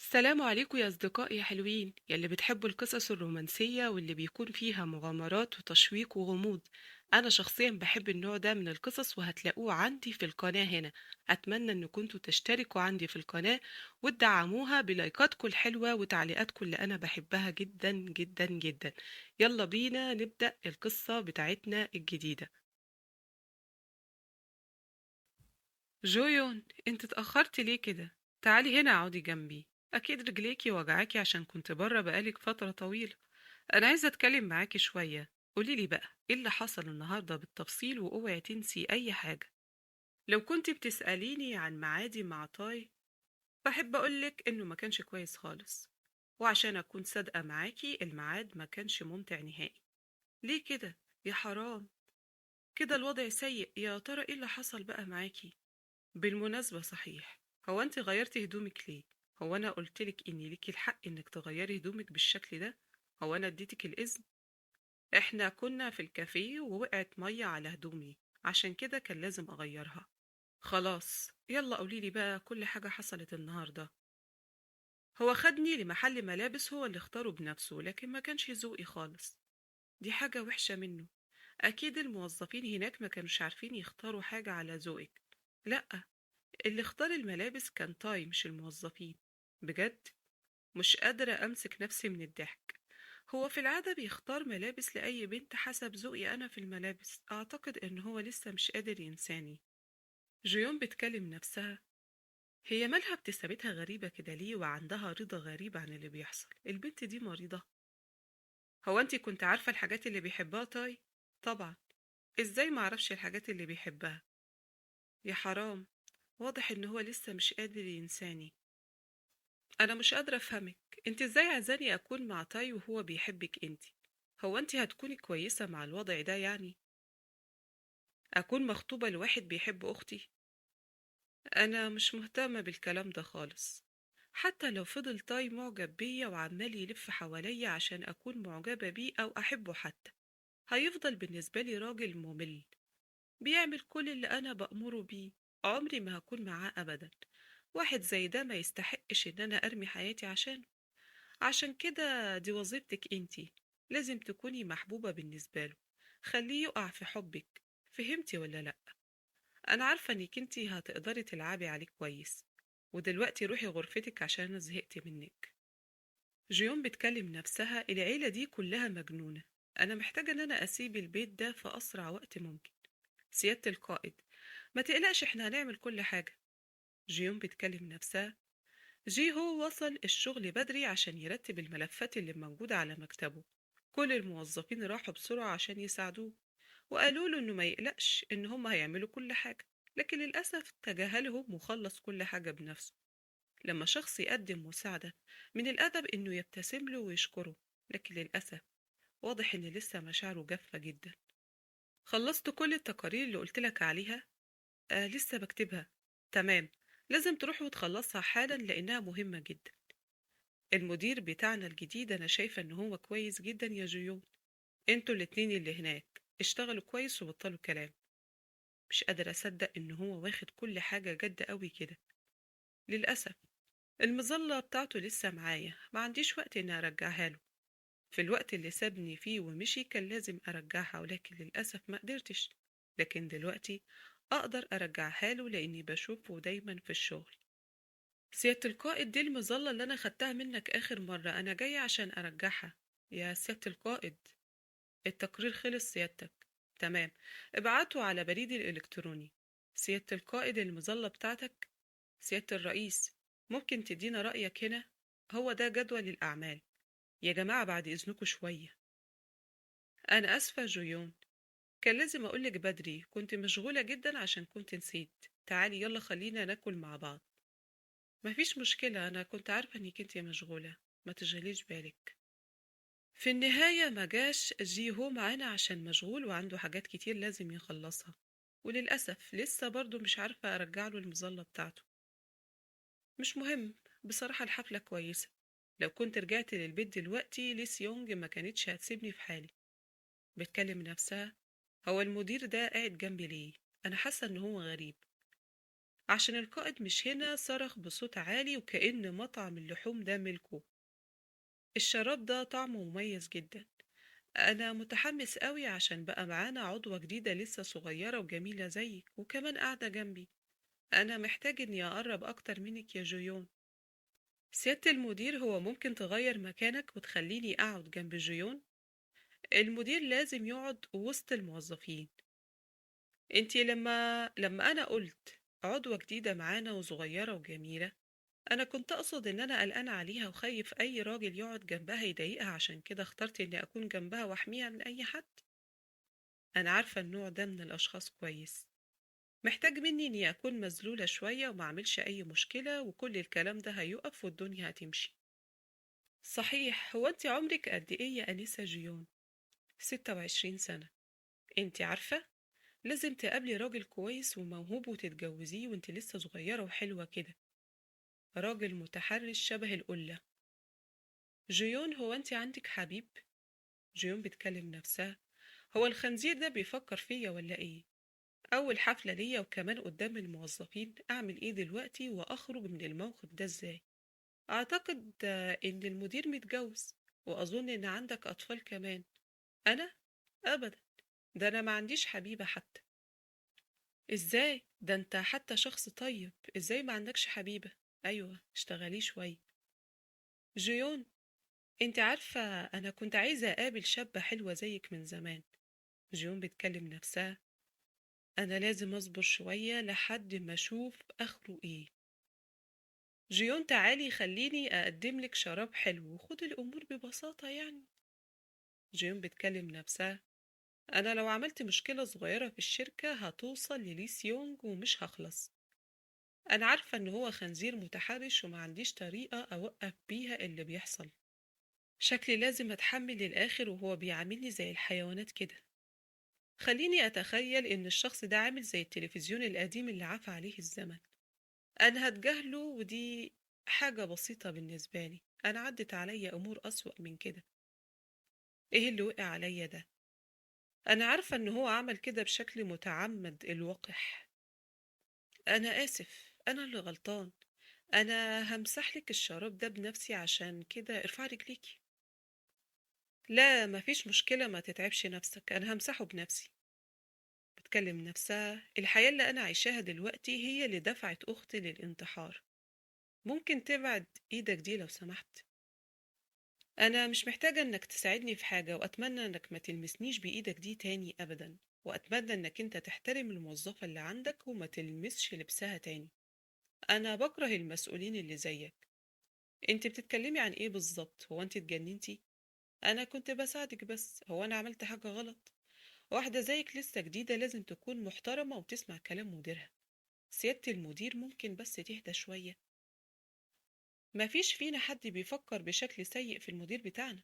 السلام عليكم يا أصدقائي يا حلوين يلي بتحبوا القصص الرومانسية واللي بيكون فيها مغامرات وتشويق وغموض. أنا شخصيا بحب النوع ده من القصص وهتلاقوه عندي في القناة هنا. أتمنى إن كنتوا تشتركوا عندي في القناة وتدعموها بلايكاتكم الحلوة وتعليقاتكم اللي أنا بحبها جدا جدا جدا. يلا بينا نبدأ القصة بتاعتنا الجديدة. جويون، انت اتأخرتي ليه كده؟ تعالي هنا اقعدي جنبي، أكيد رجليكي وجعاكي عشان كنت بره بقالك فترة طويلة. أنا عايزة أتكلم معاكي شوية. قوليلي بقى إيه اللي حصل النهاردة بالتفصيل، وأوعي تنسي أي حاجة. لو كنت بتسأليني عن ميعادي مع تاي، بحب أقولك إنه ما كانش كويس خالص، وعشان أكون صادقة معاكي الميعاد ما كانش ممتع نهائي. ليه كده يا حرام؟ كده الوضع سيء. يا ترى إيه اللي حصل بقى معاكي؟ بالمناسبة صحيح، هو أنت غيرتي هدومك ليه؟ هو أنا قلتلك إني ليكي الحق إنك تغيري هدومك بالشكل ده؟ هو أنا اديتك الإذن؟ إحنا كنا في الكافيه ووقعت مية على هدومي، عشان كده كان لازم أغيرها. خلاص يلا قوليلي بقى كل حاجة حصلت النهاردة. هو خدني لمحل ملابس هو اللي اختاره بنفسه، لكن ما كانش ذوقي خالص. دي حاجة وحشة منه، أكيد الموظفين هناك ما كانوش عارفين يختاروا حاجة على ذوقك. لأ، اللي اختار الملابس كان تاي مش الموظفين. بجد مش قادرة أمسك نفسي من الضحك. هو في العادة بيختار ملابس لأي بنت حسب ذوقي أنا في الملابس. أعتقد إن هو لسه مش قادر ينساني. جيون بتكلم نفسها، هي مالها ابتسامتها غريبة كده ليه، وعندها رضا غريب عن اللي بيحصل؟ البنت دي مريضة. هو أنت كنت عارفة الحاجات اللي بيحبها تاي؟ طبعا، إزاي معرفش الحاجات اللي بيحبها؟ يا حرام، واضح إن هو لسه مش قادر ينساني. أنا مش قادرة أفهمك، أنت إزاي عايزاني أكون مع تاي وهو بيحبك أنت؟ هو أنت هتكوني كويسة مع الوضع ده يعني؟ أكون مخطوبة لواحد بيحب أختي؟ أنا مش مهتمة بالكلام ده خالص. حتى لو فضل تاي معجب بيا وعمال يلف حواليا عشان أكون معجبة بيه أو أحبه حتى، هيفضل بالنسبة لي راجل ممل بيعمل كل اللي أنا بأمره بيه. عمري ما هكون معاه أبدا. واحد زي ده ما يستحقش إن أنا أرمي حياتي عشانه. عشان كده دي وظيفتك انتي، لازم تكوني محبوبة بالنسبة له، خليه يقع في حبك. فهمتي ولا لأ؟ أنا عارفة إنك انتي هتقدري تلعبي عليه كويس. ودلوقتي روحي غرفتك عشان أنا زهقت منك. جيون بتكلم نفسها، العيلة دي كلها مجنونة، أنا محتاجة إن أنا أسيب البيت ده في أسرع وقت ممكن. سيادة القائد، ما تقلقش احنا هنعمل كل حاجة. جيون بتكلم نفسها، جي هو وصل الشغل بدري عشان يرتب الملفات اللي موجودة على مكتبه. كل الموظفين راحوا بسرعة عشان يساعدوه، وقالوا له إنه ما يقلقش إن هم هيعملوا كل حاجة، لكن للأسف تجاهلهم وخلص كل حاجة بنفسه. لما شخص يقدم مساعدة من الأدب إنه يبتسم له ويشكره، لكن للأسف واضح إن لسه مشاعره جافة جدا. خلصت كل التقارير اللي قلتلك عليها؟ آه لسه بكتبها. تمام، لازم تروح وتخلصها حالا لأنها مهمة جدا. المدير بتاعنا الجديد أنا شايفة إن هو كويس جدا يا جيون. انتوا الاتنين اللي هناك اشتغلوا كويس وبطلوا كلام. مش قادرة أصدق إن هو واخد كل حاجة جد قوي كده. للأسف المظلة بتاعته لسه معايا، ما عنديش وقت إني أرجعها له. في الوقت اللي سابني فيه ومشي كان لازم أرجعها، ولكن للأسف ما قدرتش. لكن دلوقتي أقدر أرجعها له لأني بشوفه دايما في الشغل. سيادة القائد، دي المظلة اللي أنا خدتها منك آخر مرة، أنا جاية عشان أرجعها. يا سيادة القائد، التقرير خلص سيادتك. تمام، ابعته على بريدي الإلكتروني. سيادة القائد، المظلة بتاعتك. سيادة الرئيس، ممكن تدينا رأيك هنا؟ هو ده جدول الأعمال. يا جماعة بعد إذنكم شوية. أنا آسفة جويون، كان لازم أقولك بدري، كنت مشغولة جدا عشان كنت نسيت. تعالي يلا خلينا ناكل مع بعض. مفيش مشكلة، أنا كنت عارفة إنك انتي مشغولة، ما تشغليش بالك. في النهاية ما جاش جي هو معانا عشان مشغول وعنده حاجات كتير لازم يخلصها، وللأسف لسه برضو مش عارفة أرجع له المظلة بتاعته. مش مهم، بصراحة الحفلة كويسة. لو كنت رجعت للبيت دلوقتي ليس يونج ما كانتش هتسيبني في حالي. بتكلم نفسها، هو المدير ده قاعد جنبي ليه؟ أنا حاسة إن هو غريب. عشان القائد مش هنا صرخ بصوت عالي وكأن مطعم اللحوم ده ملكه. الشراب ده طعمه مميز جدا. أنا متحمس قوي عشان بقى معانا عضوة جديدة لسه صغيرة وجميلة زيك، وكمان قاعدة جنبي. أنا محتاج إني أقرب أكتر منك يا جيون. سيادة المدير، هو ممكن تغير مكانك وتخليني أقعد جنب جيون؟ المدير لازم يقعد وسط الموظفين. انتي لما أنا قلت عضوة جديدة معانا وصغيرة وجميلة، أنا كنت أقصد إن أنا قلقانة عليها وخايف أي راجل يقعد جنبها يضايقها، عشان كده اخترت إني أكون جنبها وأحميها من أي حد. أنا عارفة النوع ده من الأشخاص كويس. محتاج مني إني أكون مذلولة شوية وما أعملش أي مشكلة، وكل الكلام ده هيقف والدنيا هتمشي. صحيح، هو أنت عمرك قد إيه يا أنسة جيون؟ 26 سنة. أنت عارفة؟ لازم تقابلي راجل كويس وموهوب وتتجوزيه وانت لسه صغيرة وحلوة كده. راجل متحرش شبه القلة. جيون، هو انت عندك حبيب؟ جيون بتكلم نفسها، هو الخنزير ده بيفكر فيا ولا ايه؟ أول حفلة ليا وكمان قدام الموظفين، أعمل ايه دلوقتي وأخرج من الموقف ده ازاي؟ أعتقد إن المدير متجوز، وأظن إن عندك أطفال كمان. أنا؟ أبدا، ده أنا ما عنديش حبيبة حتى. إزاي؟ ده أنت حتى شخص طيب، إزاي ما عندكش حبيبة؟ أيوة، اشتغلي شوية. جيون، أنت عارفة أنا كنت عايزة أقابل شابة حلوة زيك من زمان. جيون بتكلم نفسها، أنا لازم أصبر شوية لحد ما أشوف آخره إيه. جيون تعالي خليني أقدم لك شراب حلو وخد الأمور ببساطة يعني. جيون بتكلم نفسها، أنا لو عملت مشكلة صغيرة في الشركة هتوصل لليس يونج ومش هخلص. أنا عارفة إن هو خنزير متحرش وما عنديش طريقة أوقف بيها اللي بيحصل. شكلي لازم أتحمل للآخر وهو بيعاملني زي الحيوانات كده. خليني أتخيل إن الشخص ده عامل زي التلفزيون القديم اللي عفى عليه الزمن. أنا هتجاهله ودي حاجة بسيطة بالنسبة لي، أنا عدت عليا أمور أسوأ من كده. إيه اللي وقع عليا ده؟ أنا عارفة إن هو عمل كده بشكل متعمد الوقح. أنا آسف، أنا اللي غلطان. أنا همسح لك الشراب ده بنفسي، عشان كده ارفع رجليكي. لا، مفيش مشكلة، ما تتعبش نفسك، أنا همسحه بنفسي. بتكلم نفسها، الحياة اللي أنا عايشاها دلوقتي هي اللي دفعت أختي للانتحار. ممكن تبعد إيدك دي لو سمحت؟ أنا مش محتاجة إنك تساعدني في حاجة، وأتمنى إنك ما تلمسنيش بإيدك دي تاني أبدا، وأتمنى إنك أنت تحترم الموظفة اللي عندك وما تلمسش لبسها تاني. أنا بكره المسؤولين اللي زيك. أنت بتتكلمي عن إيه بالظبط؟ هو أنت اتجننتي؟ أنا كنت بساعدك بس، هو أنا عملت حاجة غلط؟ واحدة زيك لسه جديدة لازم تكون محترمة وتسمع كلام مديرها. سيادة المدير ممكن بس تهدى شوية؟ مفيش فينا حد بيفكر بشكل سيء في المدير بتاعنا.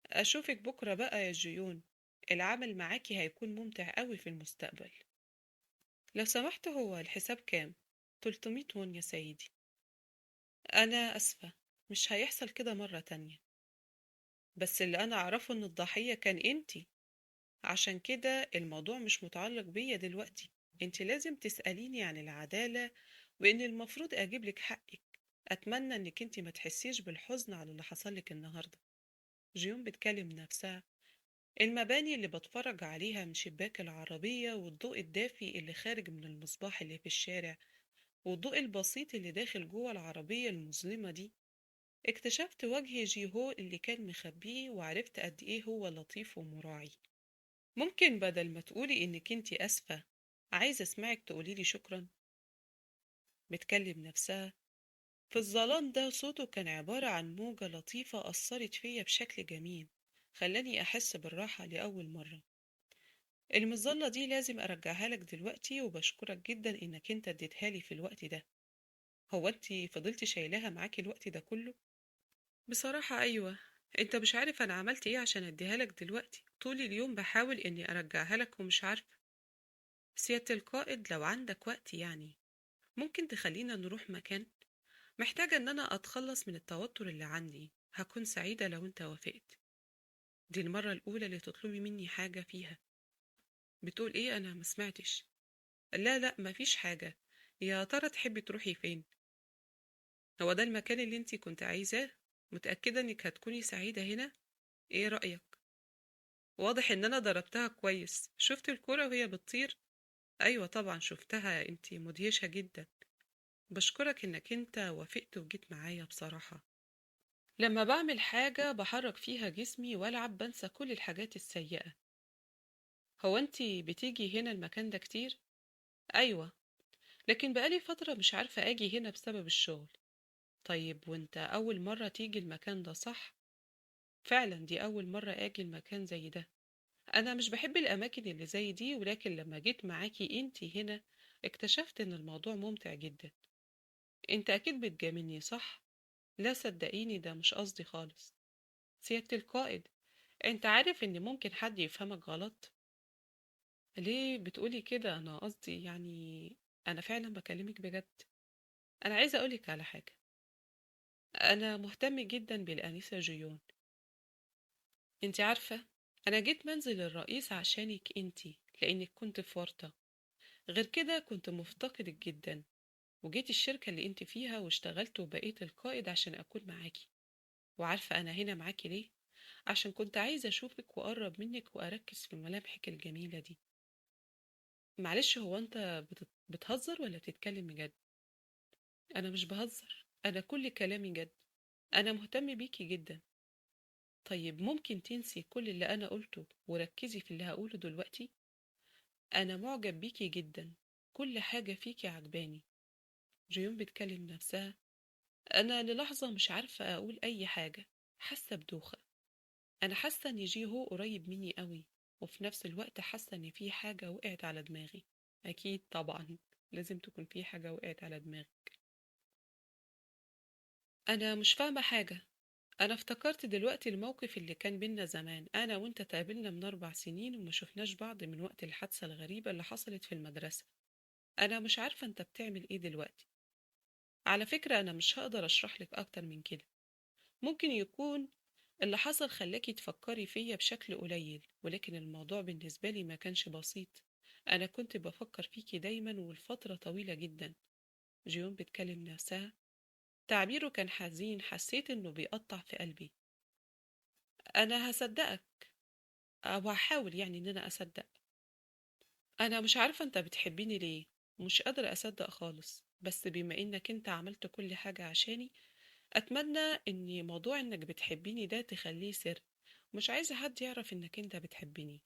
أشوفك بكرة بقى يا جيون، العمل معاكي هيكون ممتع قوي في المستقبل. لو سمحت، هو الحساب كام؟ 300 وون يا سيدي. أنا أسفة، مش هيحصل كده مرة تانية. بس اللي أنا أعرفه إن الضحية كان إنتي، عشان كده الموضوع مش متعلق بيا دلوقتي. إنتي لازم تسأليني عن العدالة وإن المفروض أجيب لك حقك. أتمنى إنك إنتي ما تحسيش بالحزن على اللي حصل لك النهاردة. جيون بتكلم نفسها، المباني اللي بتفرج عليها من شباك العربية والضوء الدافي اللي خارج من المصباح اللي في الشارع والضوء البسيط اللي داخل جوه العربية المظلمة دي، اكتشفت وجه جيهو اللي كان مخبيه وعرفت قد ايه هو لطيف ومراعي. ممكن بدل ما تقولي انك انتي اسفة، عايزة اسمعك تقولي لي شكرا. بتكلم نفسها، في الظلام ده صوته كان عبارة عن موجة لطيفة أثرت فيا بشكل جميل، خلاني أحس بالراحة لأول مرة. المظلة دي لازم أرجعها لك دلوقتي، وبشكرك جدا إنك أنت اديتها لي في الوقت ده. هو أنت فضلتي شايلاها معاكي الوقت ده كله؟ بصراحة أيوة، أنت مش عارف أنا عملت إيه عشان أديها لك دلوقتي. طول اليوم بحاول إني أرجعها لك ومش عارفة. سيادة القائد، لو عندك وقت يعني ممكن تخلينا نروح مكان؟ محتاجة إن أنا أتخلص من التوتر اللي عندي. هكون سعيدة لو أنت وافقت. دي المرة الأولى اللي تطلبي مني حاجة فيها. بتقول إيه؟ أنا ما سمعتش. لا لا، مفيش حاجة. يا ترى تحبي تروحي فين؟ هو ده المكان اللي انتي كنت عايزاه؟ متأكدة انك هتكوني سعيدة هنا؟ ايه رأيك؟ واضح ان انا ضربتها كويس. شفت الكرة وهي بتطير؟ ايوه طبعا شفتها، انتي مدهشة جدا. بشكرك انك انت وافقت وجيت معايا. بصراحة لما بعمل حاجة بحرك فيها جسمي والعب بنسى كل الحاجات السيئة. هو انتي بتيجي هنا المكان ده كتير؟ ايوه، لكن بقالي فترة مش عارفة اجي هنا بسبب الشغل. طيب وانت اول مرة تيجي المكان ده صح؟ فعلا دي اول مرة اجي المكان زي ده. انا مش بحب الاماكن اللي زي دي، ولكن لما جيت معاكي انتي هنا اكتشفت ان الموضوع ممتع جدا. انت اكيد بتجاملني صح؟ لا صدقيني ده مش قصدي خالص. سيادة القائد، انت عارف ان ممكن حد يفهمك غلط؟ ليه بتقولي كده؟ انا قصدي يعني انا فعلا بكلمك بجد. انا عايزة اقولك على حاجة، انا مهتم جدا بالانسة جيون. انت عارفة انا جيت منزل الرئيس عشانك انتي، لانك كنت في ورطة، غير كده كنت مفتقدك جدا، وجيت الشركة اللي انت فيها واشتغلت وبقيت القائد عشان اكون معاكي. وعارفة انا هنا معاكي ليه؟ عشان كنت عايزة اشوفك واقرب منك واركز في ملامحك الجميلة دي. معلش، هو انت بتهزر ولا بتتكلم بجد؟ انا مش بهزر، انا كل كلامي جد، انا مهتم بيكي جدا. طيب ممكن تنسي كل اللي انا قلته وركزي في اللي هقوله دلوقتي؟ انا معجب بيكي جدا، كل حاجة فيكي عجباني. جيون بتكلم نفسها، انا للحظة مش عارفة اقول اي حاجة، حاسة بدوخة. انا حاسة ان جيهو قريب مني قوي، وفي نفس الوقت حاسة ان في حاجة وقعت على دماغي. اكيد طبعا لازم تكون في حاجة وقعت على دماغك. انا مش فاهمة حاجة. انا افتكرت دلوقتي الموقف اللي كان بينا زمان، انا وانت تقابلنا من 4 سنين وما شفناش بعض من وقت الحادثة الغريبة اللي حصلت في المدرسة. انا مش عارفة انت بتعمل ايه دلوقتي. على فكرة انا مش هقدر اشرح لك اكتر من كده. ممكن يكون اللي حصل خلاكي تفكري فيا بشكل قليل، ولكن الموضوع بالنسبة لي ما كانش بسيط. انا كنت بفكر فيكي دايما والفترة طويلة جدا. جيون بتكلم نفسها، تعبيره كان حزين، حسيت انه بيقطع في قلبي. انا هصدقك، او هحاول يعني ان انا اصدق. انا مش عارفة انت بتحبيني ليه، مش قادرة اصدق خالص، بس بما انك انت عملت كل حاجة عشاني، اتمنى ان موضوع انك بتحبيني ده تخليه سر، مش عايزة حد يعرف انك انت بتحبيني.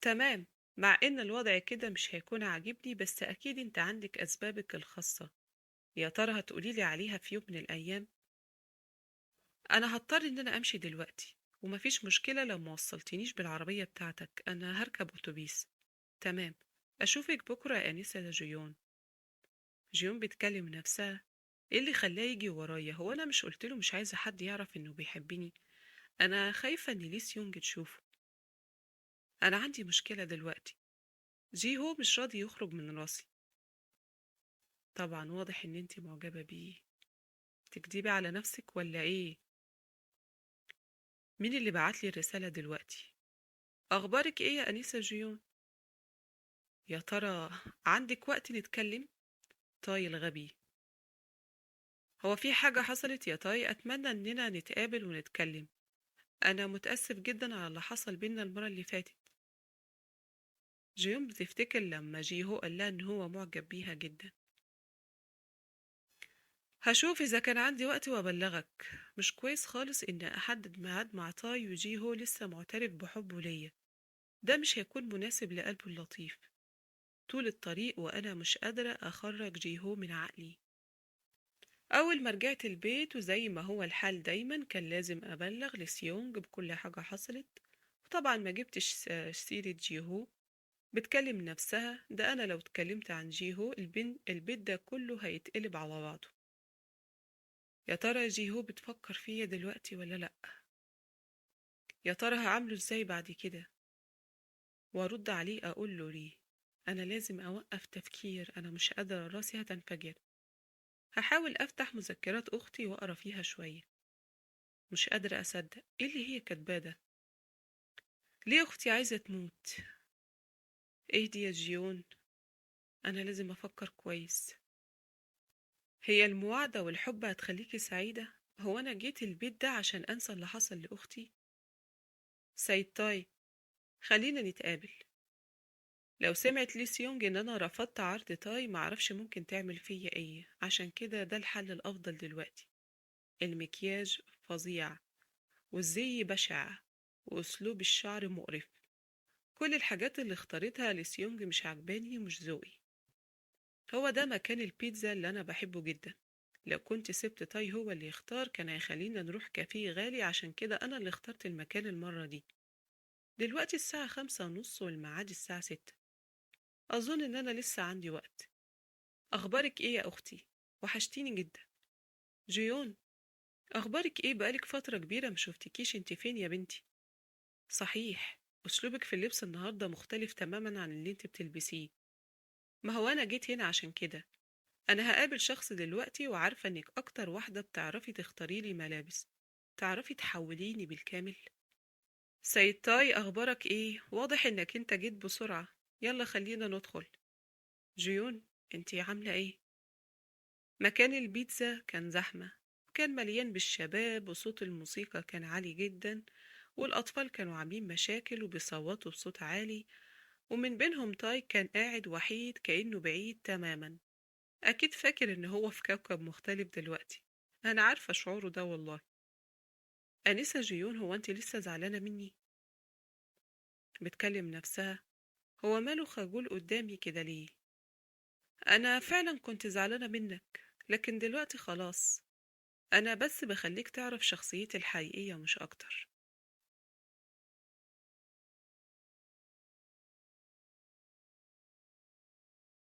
تمام، مع ان الوضع كده مش هيكون عاجبني، بس اكيد انت عندك اسبابك الخاصة، يا ترى هتقولي لي عليها في يوم من الايام؟ انا هضطر ان انا امشي دلوقتي، ومفيش مشكلة لو ما وصلتنيش بالعربية بتاعتك، انا هركب اتوبيس. تمام، اشوفك بكرة يا انسة جيون. جيون بتكلم نفسها، ايه اللي خلاه يجي ورايا؟ هو انا مش قلتله مش عايزة حد يعرف انه بيحبني؟ انا خايفة ان ليس يونج تشوفه. انا عندي مشكلة دلوقتي، جيهو مش راضي يخرج من راسي. طبعا واضح ان انتي معجبة بيه، تكدبي على نفسك ولا ايه؟ مين اللي بعتلي الرسالة دلوقتي؟ اخبارك ايه يا انسة جيون؟ يا ترى عندك وقت نتكلم؟ تاي الغبي، هو في حاجة حصلت يا تاي؟ أتمنى إننا نتقابل ونتكلم. أنا متأسف جدا على اللي حصل بينا المرة اللي فاتت. جيون بتفتكر لما جيهو قال لها إن هو معجب بيها جدا. هشوف إذا كان عندي وقت وأبلغك. مش كويس خالص إن أحدد ميعاد مع تاي وجيهو لسه معترف بحبه ليا، ده مش هيكون مناسب لقلبه اللطيف. طول الطريق وأنا مش قادرة أخرج جيهو من عقلي. أول ما رجعت البيت وزي ما هو الحال دايما كان لازم أبلغ لسيونج بكل حاجة حصلت، وطبعا ما جبتش سيرة جيهو. بتكلم نفسها، ده أنا لو اتكلمت عن جيهو البيت ده كله هيتقلب على بعضه. يا ترى جيهو بتفكر فيا دلوقتي ولا لأ؟ يا ترى هعمله ازاي بعد كده؟ وارد عليه أقول له ليه؟ أنا لازم أوقف تفكير، أنا مش قادرة، راسي هتنفجر. هحاول أفتح مذكرات أختي وأقرأ فيها شوية. مش قادرة أصدق إيه اللي هي كاتباه ده؟ ليه أختي عايزة تموت؟ اهدي يا جيون، أنا لازم أفكر كويس. هي المواعدة والحب هتخليكي سعيدة؟ هو أنا جيت البيت ده عشان أنسى اللي حصل لأختي؟ سيد تاي، خلينا نتقابل. لو سمعت لي سيونج إن أنا رفضت عرض تاي معرفش ممكن تعمل فيا إيه، عشان كده ده الحل الأفضل دلوقتي. المكياج فظيع، والزي بشع، وأسلوب الشعر مقرف. كل الحاجات اللي اختارتها لسيونج مش عجباني ومش ذوقي. هو ده مكان البيتزا اللي أنا بحبه جدا. لو كنت سبت تاي هو اللي يختار كان هيخلينا نروح كافيه غالي، عشان كده أنا اللي اخترت المكان المرة دي. دلوقتي الساعة 5:30 والميعاد الساعة 6. أظن إن أنا لسه عندي وقت. أخبارك إيه يا أختي؟ وحشتيني جدا. جيون، أخبارك إيه؟ بقالك فترة كبيرة ما شفتكيش، انت فين يا بنتي؟ صحيح، أسلوبك في اللبس النهاردة مختلف تماما عن اللي انت بتلبسيه. ما هو أنا جيت هنا عشان كده. أنا هقابل شخص دلوقتي وعارفة إنك أكتر واحدة بتعرفي تختاري لي ملابس، تعرفي تحوليني بالكامل. سيد تاي، أخبارك إيه؟ واضح إنك انت جيت بسرعة، يلا خلينا ندخل. جيون، انتي عاملة إيه؟ مكان البيتزا كان زحمة، كان مليان بالشباب، وصوت الموسيقى كان عالي جدا، والأطفال كانوا عاملين مشاكل وبيصوتوا بصوت عالي، ومن بينهم تاي كان قاعد وحيد كأنه بعيد تماما. أكيد فاكر إن هو في كوكب مختلف دلوقتي. أنا عارفة شعوره ده والله. أنسة جيون، هو أنت لسه زعلانة مني؟ بتكلم نفسها، هو ماله خجول قدامي كده ليه؟ أنا فعلا كنت زعلانة منك، لكن دلوقتي خلاص، أنا بس بخليك تعرف شخصيتي الحقيقية مش أكتر.